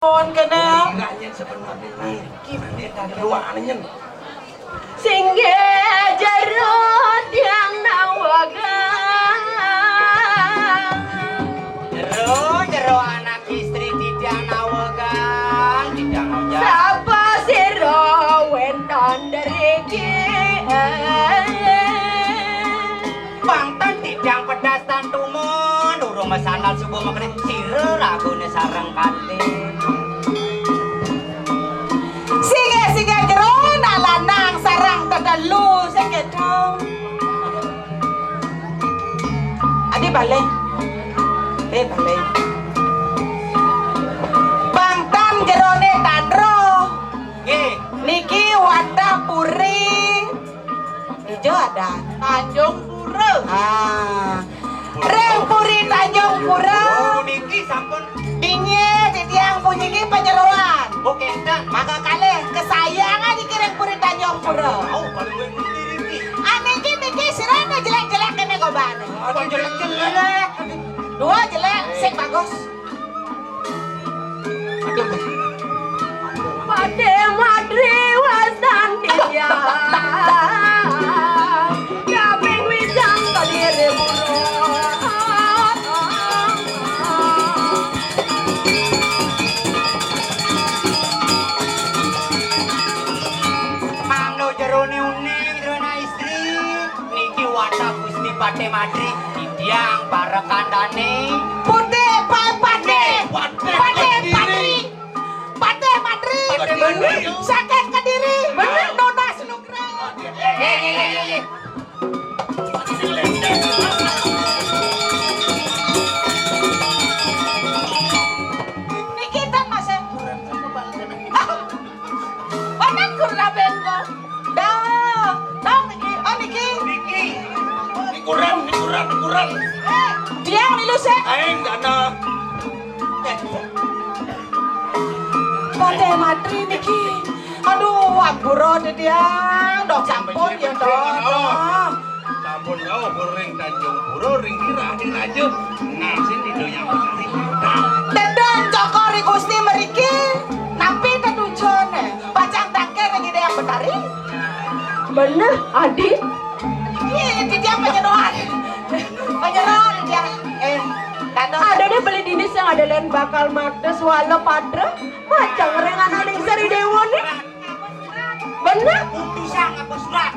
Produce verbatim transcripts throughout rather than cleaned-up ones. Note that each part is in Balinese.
Pon kene. Kiranya sebenarnya nih, gimana ya, tadi doangannya? Singgih jero tiang nawegan. Jero, jero anak istri titiang nawegan, titiang ojah. Sapa sira wénten deriki? Pangtan titiang pedas tan tumun, durung mesandal subuh mekene sira ragune sareng kate. Singgih-singgih jero nak lanang sareng tetelu sing kedo. Adi balik. Eh, balik. Pangtan jerone tandro. Nggih. Niki wadah puri. Ijo ada. Tanjung Pura. Ah. Ring puri Tanjung Pura. Oh, niki sampun. Inggih, titiang puniki panyeroan. Oh, kenten. Maka kalih kesayangan iki ring puri Tanjung Pura. Oh, paling kowe ngerti iki. Ah, niki, niki sirane jelek-jelek kene gobane. Aduh, jelek-jelek. Dua jelek, sing bagus. Aduh. Pate Madri wasan dia. Kaping wisang kediri burung. Manglo jerone uning, jerone istri. Niki wadah Gusti Pate Madri, titiang para kandhane. Putih pa-, Pate. Pate Madri. Pate Madri. Pate Madri. Saking Kediri. Bener. Nunas nugrah. Nggih, nggih, nggih, nggih. Niki ten Mas, eh. Bapak Guru Raben kok. Dah, tong niki. Oh, niki. Niki. Nikuran, nikuran, nikuran. Eh, dia milu sik. Aing dana. Pate Madri niki. Aduh, ampura titiang. Dok sampun ya, Dok. Sampun rauh ring Tanjung Pura ring Irahe Raja. Ngasin di donya matahari. Tedon cokor di Gusti mriki. Nampi tetujon. Pacang tangkil ring Ida Hyang Betari. Bener, Adi. Iki titiang panyeroan. Panyeroan titiang. Eh, dados. Ada deh beli dinis yang ada lain bakal makdes wala padra. Macang ring anak ning Sari Dewa nih. Bener. Putusan apa surat?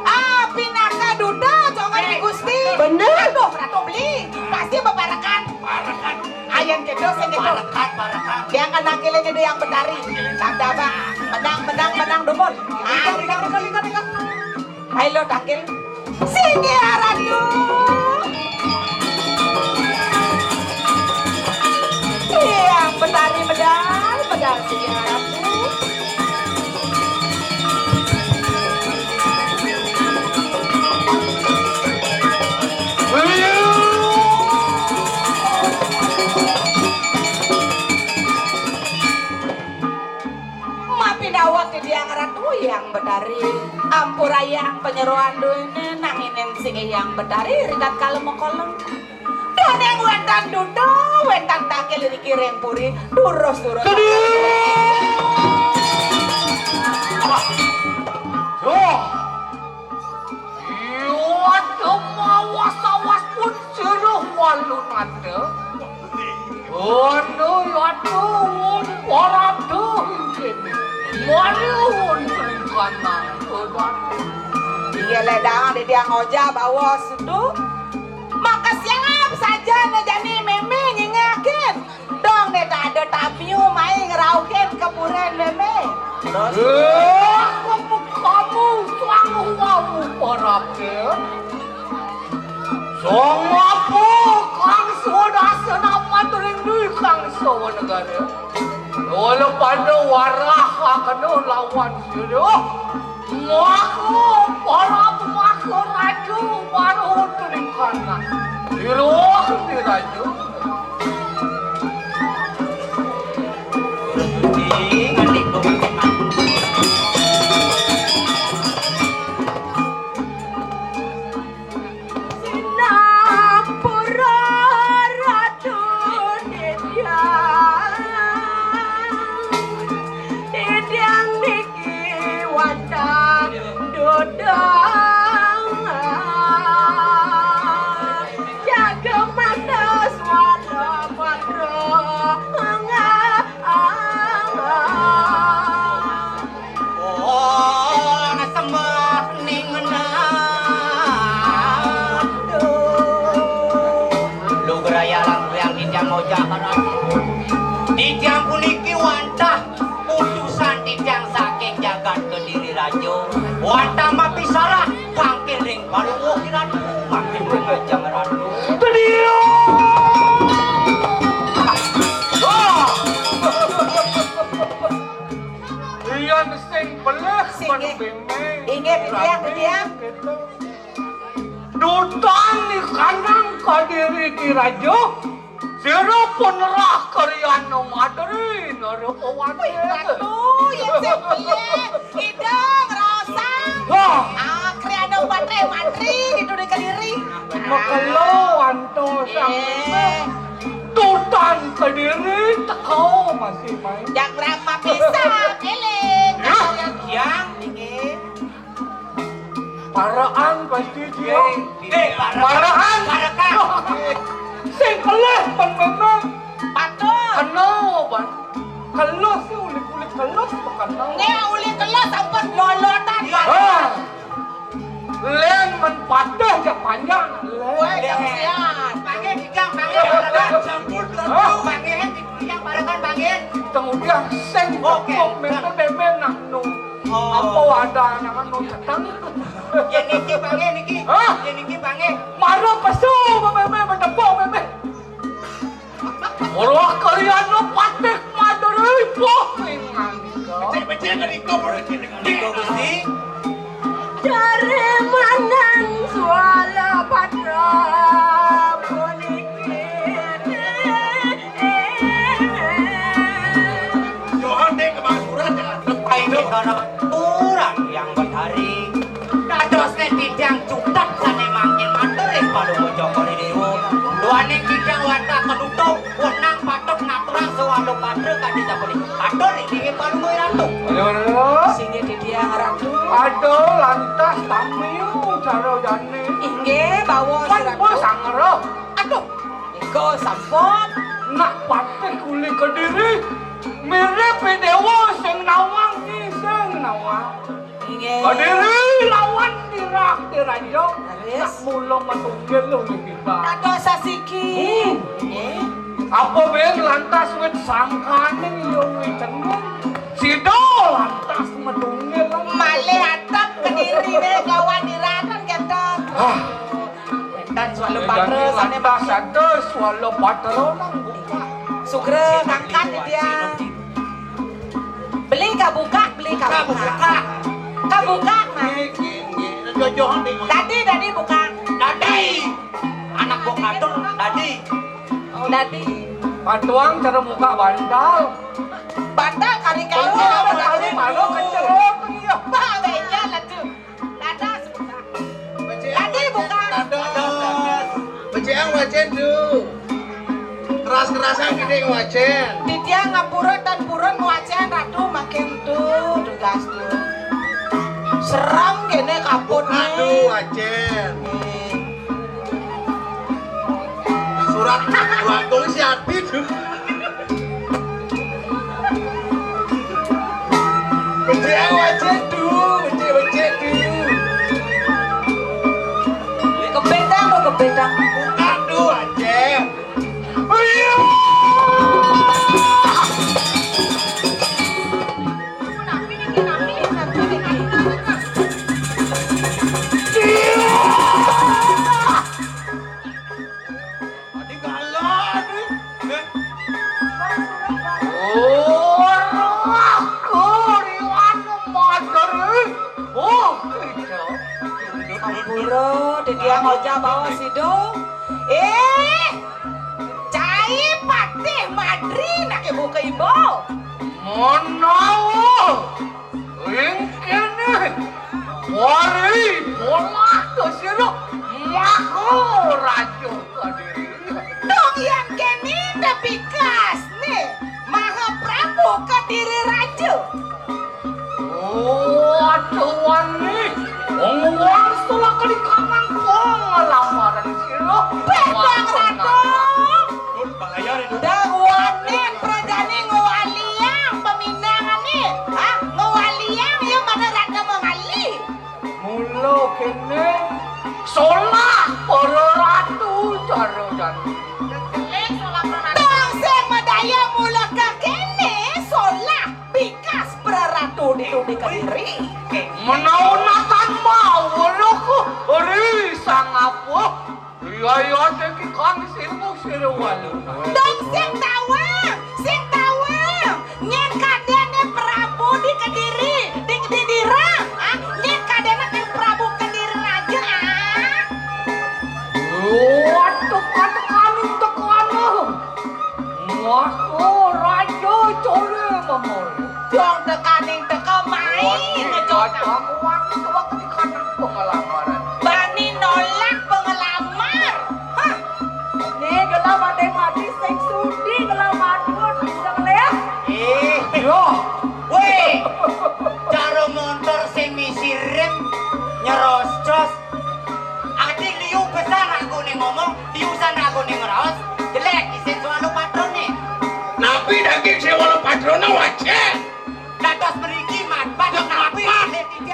Ah, pinaka duda, jangan di Gusti. Bener. Aduh, Ratu beli. Pasti bebarekan. Barekan. Ayan kedo, sing kedo. Barekan, barekan. Dia kan nangkilin Ida Hyang Betari. Sabda apa? Menang, menang, menang, dumun. Ah, menang, menang, menang, menang. Ayo lo tangkil. Singgih Ratu. Hyang Betari medal, medal Singgih Ratu. Mapinawat titiang Ratu Hyang Betari. Ampurayang panyeroan duene nanginin sing Hyang Betari ri tatkala makoleng. Duene wénten duda, wénten tangkil ring puri. Durus-durus. Duh. Iya, ada mawas-awas pun jeruh walunata. Ana yata wong parada ing kene. Mari wong tringkanang. Iya, le dang, di dia ngoja bawa sedu. Maka siap saja ne jani meme nyingakin. Dong ne tak ada tamu mai ngerauhin ke puren meme. Terus? Eh, kamu, kamu, kamu, kamu, parake. Sang apa kang swadasa namat rindu kang sawanegara? Wala pada warah kakena lawan sira. Maka para maka raja baru teringkana. Iruh di raja. Sinampura Ratu Nindya. Kediri Raja, wantah mapisalah, mangkin ring Palungguh Ratu, mangkin ring Ajeng Ratu. Kediri! Wah! Lian sing pelih. Sing nggih. Inggih, titiang, titiang. Dutan di kandang kediri di Raja. Sira pun rah karyana madri nara pawan. Wih, Ratu, yén sing pelih, Ida ngrasang. Wah. Ah, karyana patrih mantri gitu di Kediri. Makelo antos. Eh. Tutan Kediri teka masih main. Jak brama pisan, eling. Ya. Yang inggih. Paraan pasti dia. Eh, paraan. Paraan. Paraan. Sing kelih pun memang. Patut. Kena, Ban. Kelus sih, ulik-ulik kelus, bukan tahu. Nih, ulik kelus, sampun lolotan, Pak. Ah. Lén men patih jak panjang. Lén. Wah, jak sian. Panggih, Kijang, panggih. Hah? Sampun, hah? Panggih, Kijang, paraan, panggih. Teng udiang sing. Oke. Kok memang, memang nak nu. Oh. Apa ada anak anu cetang? Yén niki panggih niki. Hah? Yén niki panggih. Mara pesu, mémé, mémé, menepuk, mémé. Ora karyana patih madri, wah, mingandika. Becik-becik ngriko, Bro, ngriko, Gusti. Jare mandan suala patra puniki. Johan dek kemasuran dengan. Painggih kala aturan Hyang Betari. Dadosne titiang cutet sane mangkin matur ring Palungguh Cokor I Dewa. Duaning titiang wantah kanutup wenang patut ngaturang sawala patra kadi sapunika. Matur ring inggih Palungguh Ratu. Ayo, ayo. Singgih titiang Ratu. Aduh, lantas tamiu cara jane. Inggih, bawa. Pan sira. Bos angero. Aduh. Iko sampun. Nak patih uli Kediri, mirip dewa sing nawang ki sing nawang. Inggih. Kediri lawan dirah diraja. Leres. Nak mula matunggil lu uli kita. Dados sasiki. Hmm. Inggih. Apa ben lantas wit sangkane iya uli cenung. Sida lantas matunggil. Malih atep Kedirine lawan dirah kan ketok. Ah. Wénten swala patra sane lantas matur. Ada swala patra nang buka. Sugra ngangkat dia. Beli kabuka, beli kabuka. Kabuka. Kabuka, Mas. Nggih, nggih, nggih. Jojohan ning. Dadi, dadi buka. Dadi. Anak kok atur, dadi. Oh, dadi. Patuang cara muka bantal. Bantal kari karo. Bantal kari karo, kenceng. Iya. Bah, beja lah tuh. Dados, buka. Becik. Tadi buka. Dados. Becik ang wajén, Du. Keras-kerasan gedé wajén. Titiang ngapura tan purun wajén, Ratu, makin tu tugas tu. Serem kene kaput. Aduh, wajén. Surat waktu si Adi, Du. Becik wajah tu, becik, becik tu. Kebedang, kebedang. Buka tu wajah. Iya. Adi galak ni. Eh. Ora koriwan madri. Oh, kita. Ampura, titiang ojah bawa sido. Eh, cai patih madri nak ibu ke ibu. Menawa. Ing kene, wari polah kesira Maharaja Kediri. Dong yang kene tepikas ne, Mahaprabu Kediri Raja. Oh, aduh wani, wong wong setelah kedikangan kong lamaran sira. Pedang Ratu. Dawaning prajane ngwaliang peminangane. Hah? Ngwaliang ya mana Ratna Mangali. Mula kene solah para ratu cara jani. Dong sing madaya mula ka kene solah bikas praratu di Di Kediri. Menawi natan mau weruh ri sang apa? Iya, iya, dek Kang Sirmu Sirwalu. Dong sing tawang, sing tawang. Nyén kadéné Prabu di Kediri, di Kediri, ah, nyén kadéné Prabu Kediri Raja, ah. Wah, teka-tekaning tekana. Wah, oh, Raja Cora Mamur. Dong tekaning teka main ngejot. Kamu waktu waktu di kanan pengelamar. Bani nolak pengelamar. Hah? Né gelah mati-mati sing sudi ngelamar dua bisa ngeliat. Eh, yo. Wéh, cara montor sing misi rem nyerocos. Adi liu besar aku ning ngomong, liu sana aku ning ngraos. Jelek isin soal patroné. Napi daging sing wala patrona wajah? Dados mriki manfaat napi?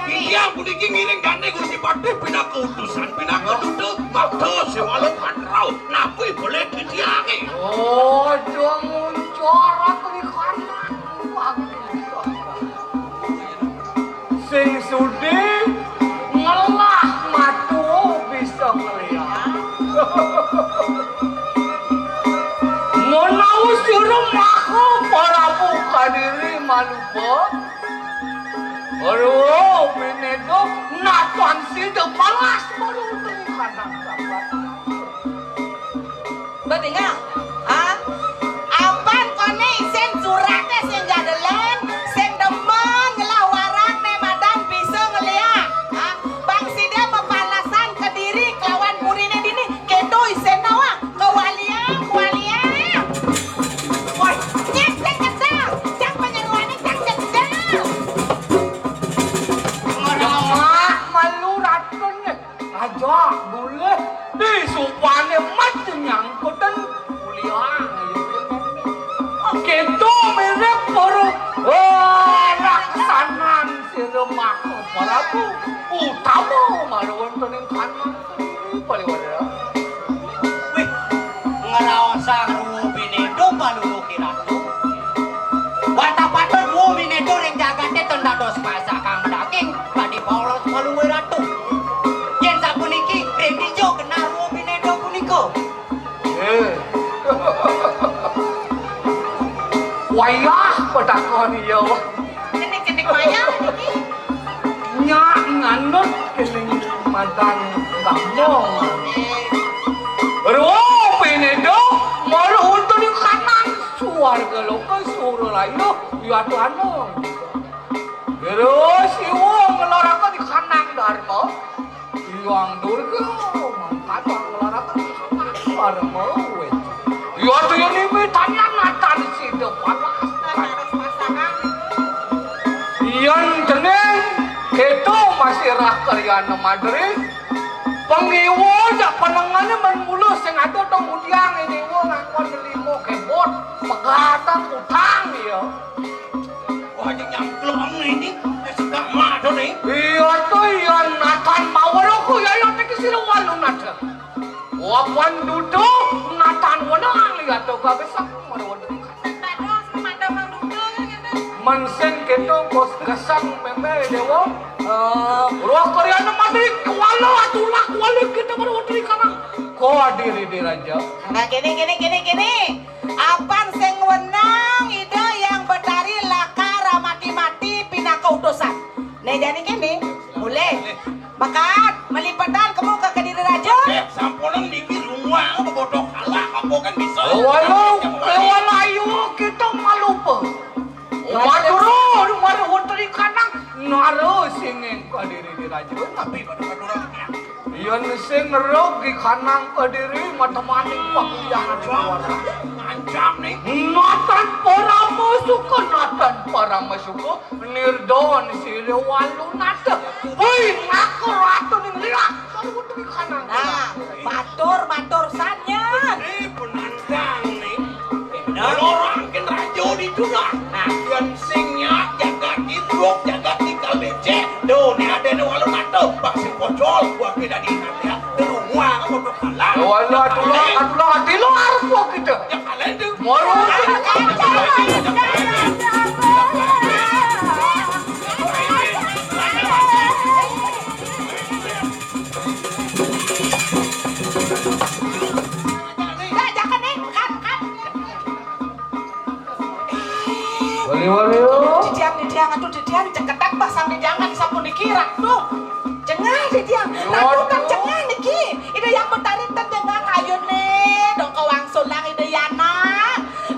Titiang puniki ngiring gandeng Gusti Patih pinaka utusan, pinaka duta, makta sing wala patro. Napi boleh titiange? Oh, dong muncul aku di kanan. Sing sudi ngelah matu bisa ngeliat. Menawi sira maka Prabu Kadiri malupa, Rwa Pineda natan sida palas baru tengkadang dapat. Betingal, ah, apan koné isin suraté sing jadelan, sing demen ngelah warang né madan bisa ngeliat, ah, bang sida pepalasan Kediri kelawan puriné dini, kéto isin nawang, kewalian, kewalian. Woi, nyén sing kedal, cang penyeruané cang jedal. Ngeremak malu ratuné. Aja boleh disupané mat nyangkutan kuliah. Kéto mirip para, eh, laksanan sira maka Prabu utama malu wonten ing kanan pariwara. Wih, ngraosang Rwa Pineda malu kiratu. Wantah patut Rwa Pineda ring jagaté ten dados pasakang daging, kadi Paulus malu wiratu. Yén sapuniki, ring dija genah Rwa Pineda punika? Eh. Wayah patakon iya. Cenik-cenik wayah niki. Nyak nganut kening madan kampung. Rwa Pineda malu wonten ing kanan suwarga loka sura layu yatwana. Rwa Siwa ngelaraka di kanang Dharma. Hyang Durga mangkat ngelaraka di kanang Dharma. Wéh. Yatwana wétanyan natan sida panas. Yén dening kéto masirah karyana madri, pangiwa jak panengané men mula sing ada to mudiang ini wa ngangkon lima kebot, pegatang utang ya. Wah, nyangklong ini, sekak mah to nih. Iya to, iya natan mawar aku ya, ya teki sira walu nata. Wapan dudu natan wenang lihat to gagesak marwan. Mensing kéto bos gesang mémé dewa. Eh, roh karyana madri kuala atulak kuala kita marwan di kanang. Ko adiri di raja. Nah, kene, kene, kene, kene. Apan sing wenang Ida Hyang Betari lakar mati-mati pinaka utusan. Né jani kéné, mulih. Makaad, malipetan kemu ka Kediri Raja. Eh, sampunang niki ruang bebodo kalah, apa kan bisa? Walau, kewan ayu kita malupa. Madura, Madura Putri Kanang, nara singing Kediri di Raja. Tapi pada Madura. Yén sing rug di kanang Kediri, matemaning pakuliahan suara. Ngancam nih. Natan parama suka, natan parama suka, nirdon sira walu nata. Woi, ngaku ratu ning liak, kalau di kanang. Nah, batur, batur sanya. Ini penantang nih. Bener. Lorang ken raja di Nah, yén sing nyak jagat idruk, jagat tinggal becek. Duh, né ada né walu nata, bang sing pocol, buat kita di ya. Terus gua apa tuh kalah? Walu atulah, atulah, ati lo harus lo kita. Ya kalah itu. Moro. Kalah, kalah, kalah, kalah. Aduh, Didiang, Didiang, aduh, Didiang, cekedak basang Didiang kan sapuniki, Ratu. Jengah, Didiang. Ratu kan jengah niki. Ida Hyang Betari ten jengah kayune, dong kawangsulang Ida Yana.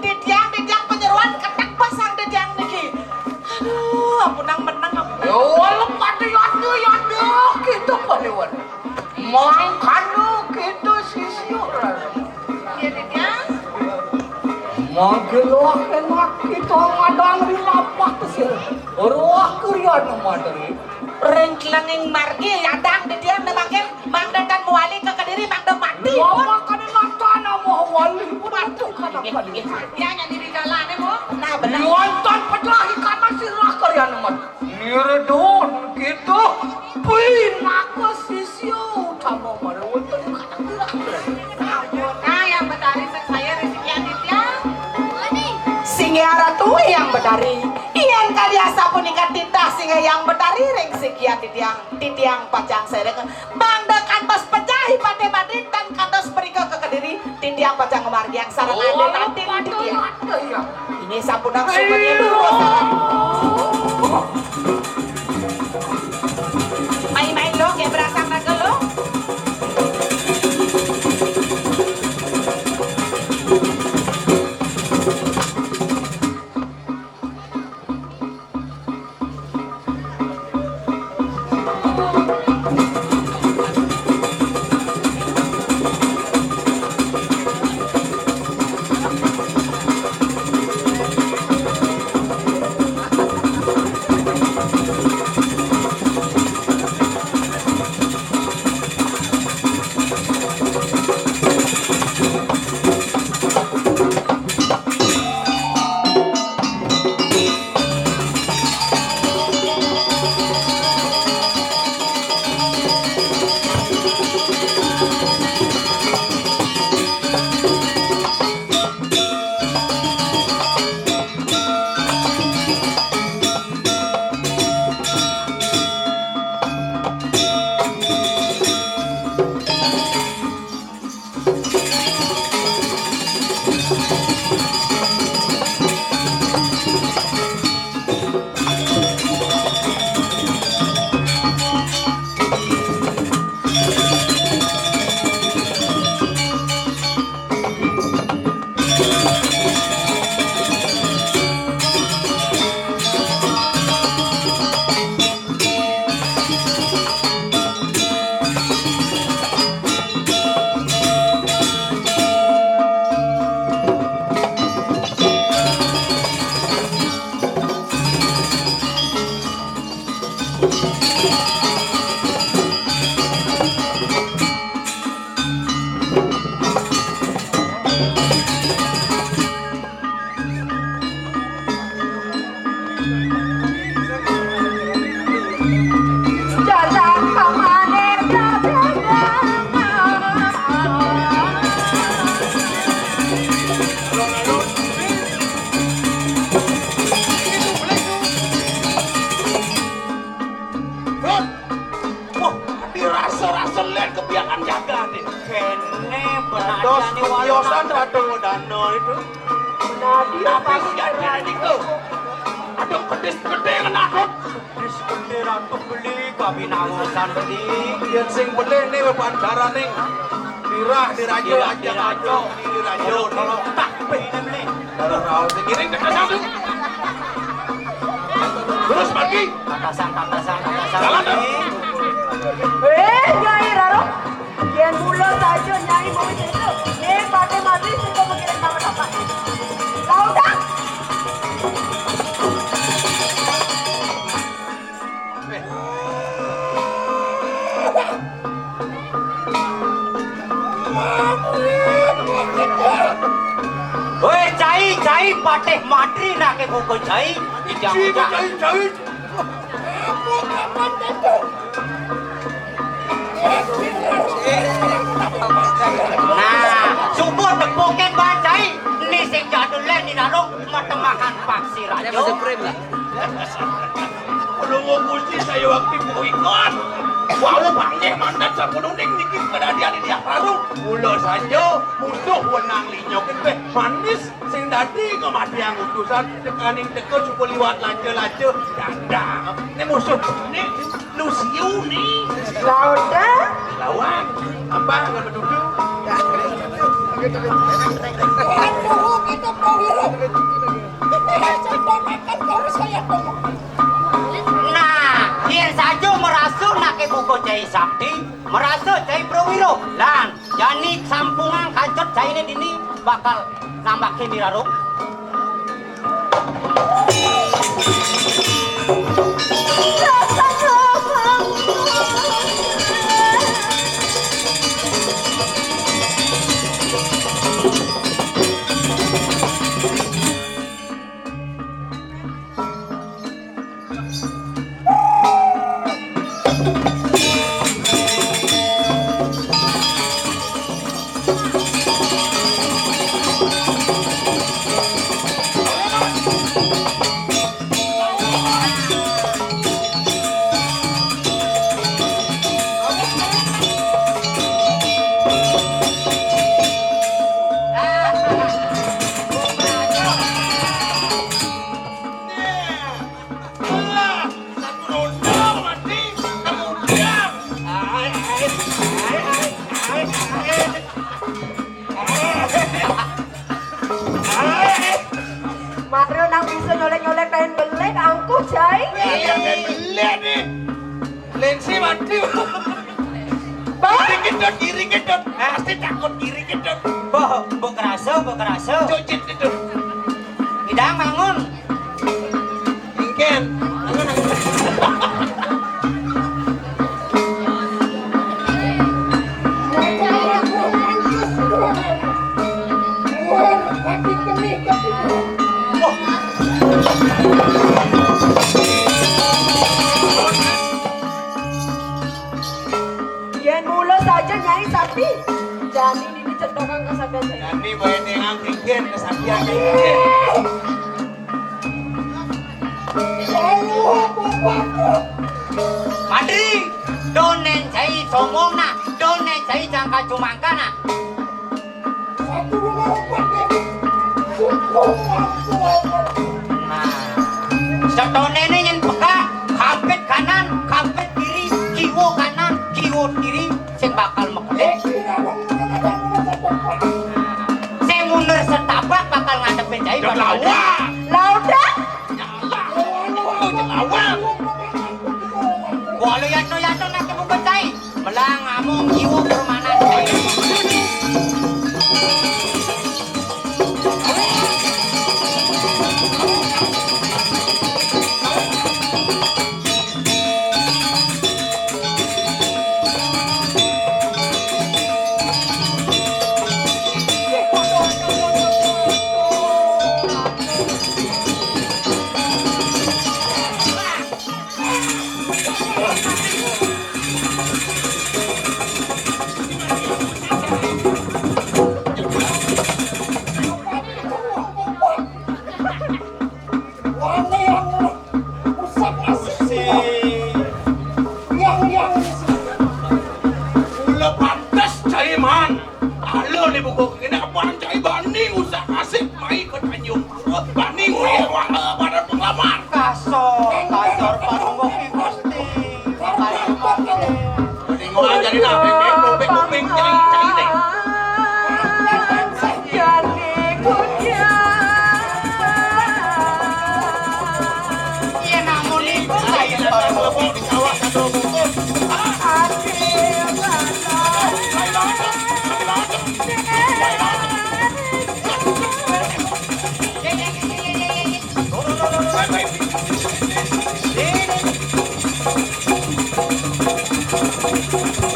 Didiang, Didiang, panyeroan kedak basang Didiang niki. Aduh, ampunang meneng, ampunang. Ya Allah, pada yanda, yanda, kita pada wan. Mangkana kita sisya, Raden. Iya, Didiang. Manggelah enak kita ngadang di lampah pesir. Roh kurian materi. Ring kelenging margi yadang Didiang ne mangkin, mangda tan mawali ka Kediri, mangda mati. Lampah kane nata nama wali pun atuh kana kali. Ya, nyadi di jalane, Mo. Nah, benar. Wonten pejahi kana sirah kurian mat. Niredon kita pinaka sisya utama mara wonten kata kira-kira. Nah, Hyang Betari sing saya rezeki Aditya. Singgih Ratu Hyang Betari. Yen kadi asapunika titah singgih Hyang Betari ring sikian titiang, titiang pacang sereng. Mangda kantos pejahi Patih Madri tan kantos prika ka Kediri. Titiang pacang ngamargiang sareng ade nanti titiang. Ini sampunang sumbernya dulu, sareng. Main-main lo, kayak berasang raga lo. Wah, dirasa-rasa lihat kebiakan jaga nih. Kene penadian nih, tiosan Ratu Dana itu. Penadian tapi sujati nika. Ada pedis gede ngenakut. Pedis gede Ratu beli kami nangosan beli. Yen sing beli nih bebantara nih. Dirah diraja aja ngaco. Diraja nolok tak beli. Darah raos sing ngiring tekan satu. Terus mati. Katasan, katasan, katasan. Jalan, dah. Eh, Nyai Raro. Yen mula saja Nyai mau itu. Nih, pakai mati, suka mikirin nama siapa. Lautan. Woi, cai, cai, Patih Madri nake buku cai. Ijang, ijang. Cai, cai. Nah, syukur tepukin Bang Cai. Ni sing jadul len ni narung matemahan paksi raja. Dia masih frame lah. Perlu ngukusi saya waktu mau ikut. Wau panggih mandat sapuning niki kadadian Diah Rarung. Mula saja musuh wenang linyok teh manis sing dadi ngamatiang utusan tekaning teka suka liwat laca-laca dandang. Nek musuh ni lusiu ni. Lauda. Lawan apa nggak bedudu? Aduh, kita tahu. Kita makan kalau saya tengok. Nah, yen saja merasa nake buka cai sakti, merasa cai prawira. Lan, jani sampungang kancut caine dini bakal nambake mirarung. Alah, satu ronda mati, kemudian. Ai, ai, ai, ai, ai. Ai, ai. Mario nang bisa nyolek-nyolek kain belik, angkuh, Jai. Iya, kain belik nih. Lensi mati. Bah? Kiri kedot, kiri kedot. Pasti takut kiri kedot. Mbok, mbok kerasa, mbok kerasa. Cucit kedot. Idang bangun. Mungkin. Yen mula saja Nyai Sakti, jani nini cetokang kesaktian Nyai. Jani bae dengan kengken kesaktian Nyai. Mandri, donen cai sombong nah, donen cai jangka cumangka nah. Nah, setonene yen peka, kampit kanan, kampit kiri, kiwa kanan, kiwa kiri, sing bakal mekelek. Sing mundur setapak bakal ngadepin cai. Jam bakal lawan. Lauda? Ya Allah. Itu jam lawan. Walu yatno-yatno nang kebuka cai. Melang amung jiwa permanan. Mula pantes cai man. Ala ni buku kene kapan cai bani usak asik mai ke Tanjung. Bani ngulih wala pada penglamar. Kasor, kasor, panunggu ki Gusti. Kasor, kasor. Mending ngomong jadi nah, bebek, bebek, kuping, cai, cai deh. Jadi kunyah. Iya, namun itu, cai, kalau mau di sawah, satu bungkus. Ati,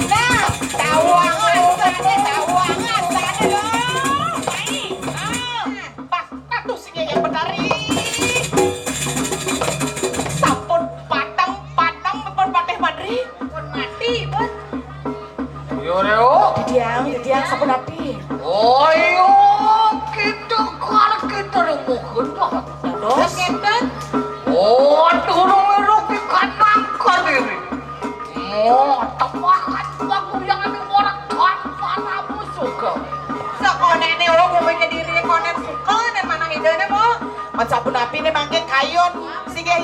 Nah, tawangan sane, tawangan sane lho. Mai. Ah, pas kados sing yang betari. Sampun pateng, pateng pun Patih Mandri. Pun mati, pun. Yo, Reo. Didiang, didiang, sampun ati. Oh, iya, kita kal kita yang mungkin, Pak. Dados? Kenten. Oh,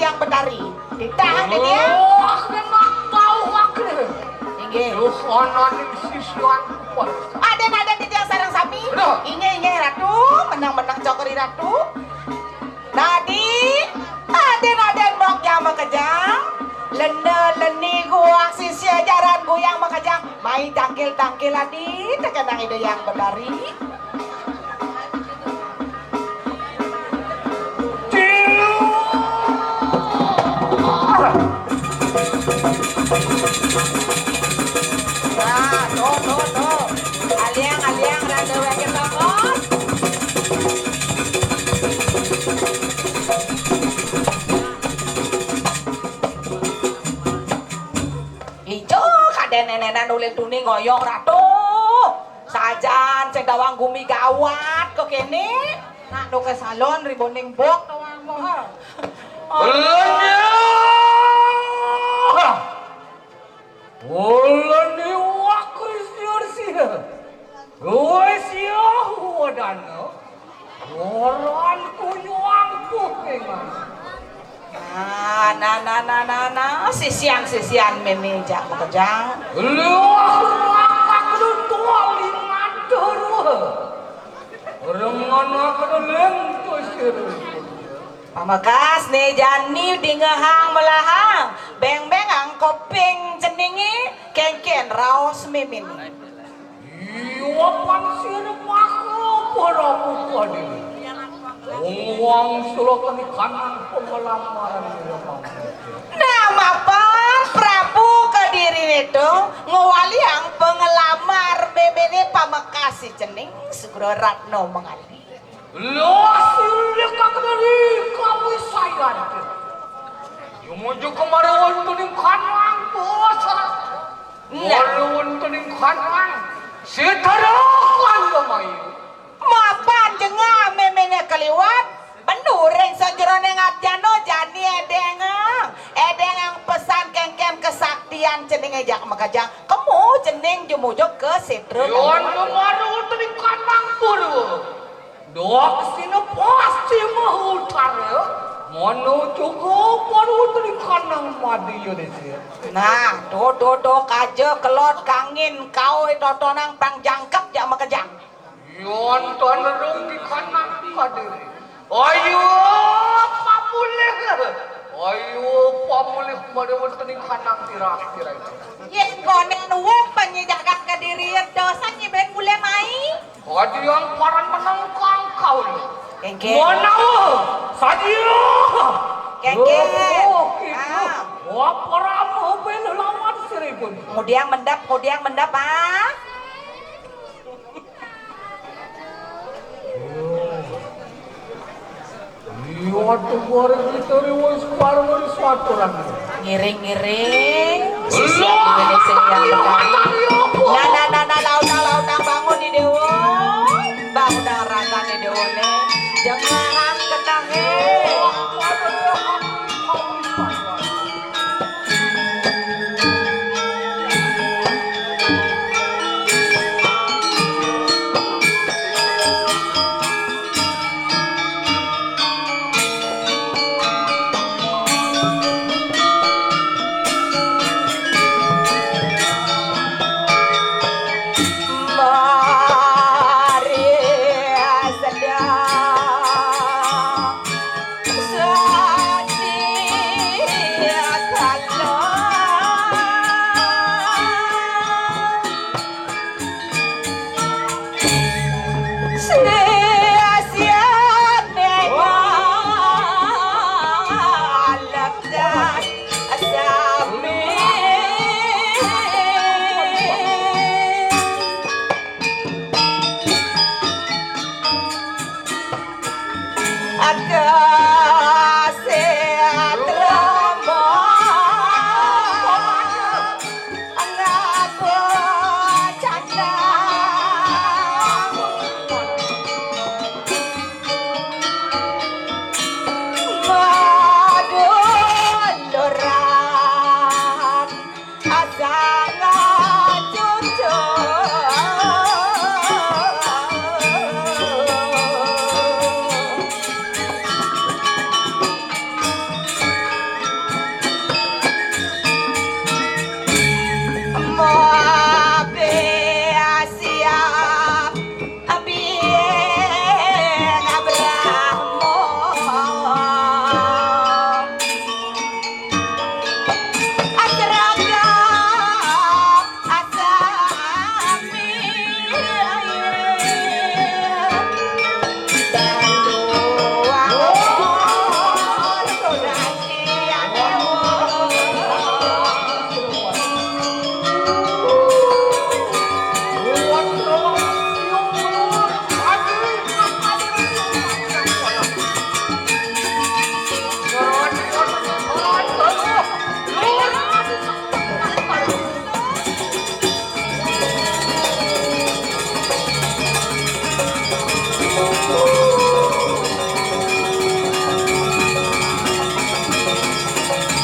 Yang Betari. Ditahan deh dia. Wah, kena tahu aku. Inggih. Duh, ana ning sisian kuat. Aden-aden titiang sareng sami. Aduh. Inggih, inggih, Ratu. Menang-menang cokri Ratu. Tadi, aden-aden mok yang makejang. Lenda leni guak sisia jaran guyang makejang. Mai tangkil-tangkil adi, tekenang ida yang Betari. Nah, tuh, tuh, tuh. Aliang, aliang, rada wéké tokos. Ijo kadén nénénan ulih tuni ngoyong Ratu. Sajan sing dawang gumi gawat kok kéné. Nak do ke salon riboning bok tawang mo. Ulun ya. Ulun iwak Kristus ya. Wis ya wadana. Orang kunyuang kuping. Nah, nah, nah, nah, nah, nah. Sisian, sisian mémé jak makejang. Luah ruang kakdun tuali matur. Rengan kakdun lentus. Pamekas né jani dingehang melahang. Béng-béng ang koping ceningé kéngkén raos mémé. Iya, pansir maka Prabu Kadiri. Wong-wong sira keni kanang pengelamaran ya, Mang. Nah, mapan Prabu Kadiri itu ngwaliang pengelamar méméné pamekas si cening Sugraratna Mangali. Lho, silih kakdari kawisayan. Yumuju kemari wonten ing kanang basa. Nah. Wonten ing kanang sitara kang gamayu. Mapan jengah méméné kaliwat, benuring sajeroning abjana jani édéngang. Édéngang pesan kéngkén kesaktian ceningé jak makejang. Kemu cening jumujuk ke sitra. Yon kemari wonten ing kanang purwa. Dok sina pasti mahutara. Mono cukup baru terikana madi Yudhistira. Nah, do, do, do, kaja kelot kangin kau totonang pang jangkep jak makejang. Yon tuan rung di kanang kadiri. Ayo pamulih. Ayo pamulih mari wonten ing kanang tirah-tirah. Yén konen wong panyijagat kadiri dosa nyiben bule mai. Adiang paran menengkang kaul. Kéngkén. Manawa sadia. Kéngkén. Oh, oh, gitu. Ah. Wah, parama ben lawan siripun. Ngudiang mendap, ngudiang mendap, ah. Iya, tuh, bareng kita nih, wis, pareng wis, aturan. Ngiring-ngiring. Sisi Indonesia yang tadi. Nah, nah, nah, nah, lautang, lautang, bangun di Dewa. Bangun dengan rasa di Dewa nih. Jangan kenang, eh. Mari sedang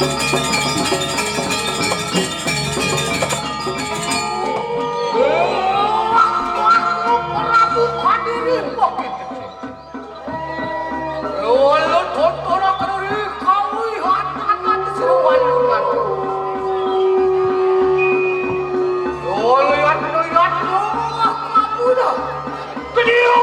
Prabu Kadiri makin kecil. Olo tontono kediri kawi hatanan seruan lungan. Olo yat lo yat lo kamu dah. Kedio.